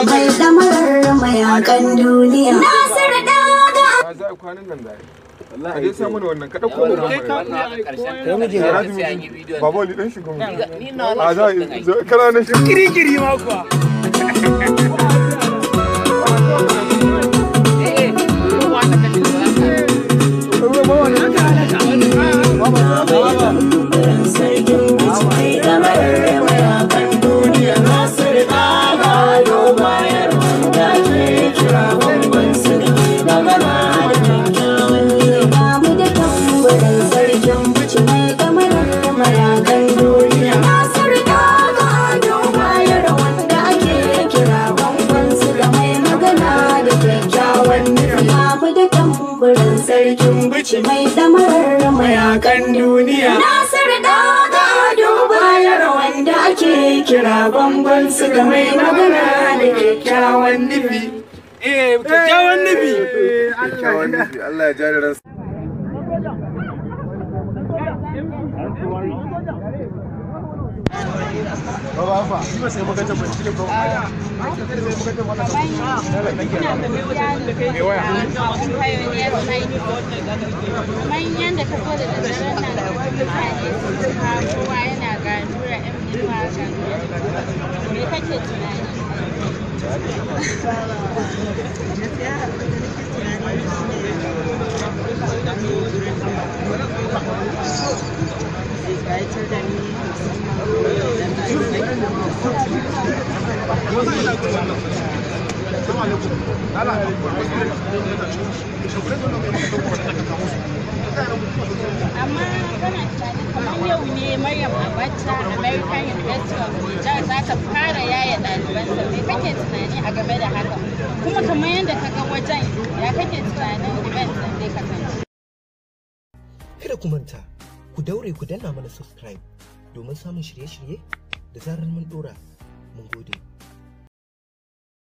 Mai damarar mayakan duniya. Nasiru Daga. Za a kwanan nan za a yi. Ka dai samu wannan, ka ɗauko mu gama. Baba Wali ɗan shiga mu. A za a kana nan shi. Kirikiri ma kuwa. Mai damarar mayakan duniya. Nasiru Daga bayar wanda ke kira bangon siga. Magana da kyakkyawan niyya. Ba mu da tambarin sarkin bici mai damarar mayakan duniya. Nasiru Daga bayar wanda ake kira bangon siga. Mai magana da kyakkyawan nufi. Ba mu da tambarin sarkin bici mai damarar mayakan duniya. Nasiru Daga bayar wanda ake kira bangon siga. Mai magana da kyakkyawan nufi. Eh, kyakkyawan nufi. Kyakkyawan nufi. Allah ya jari ransa. Kamar yadda ka so da daddaren nan mutane su cika, kowa yana ga Nura M Inuwa, ga Nura. Me kake tunani? Gaskiya abin da nake tunani shi ne zai ƙayatar da ni, musamman idan ɗalibai. Amma kana tunanin kamar yau ne Maryam Abacha, American University of Niger za ta fara yaya ɗalibansa. Me kake tunani a game da haka? Kuma kamar yadda ka ga wajen, ya kake tunanin event ɗin zai kasance? Kada ku manta, ku daure ku danna mana subscribe domin samun shirye-shirye da zarar mun dora. Mun gode.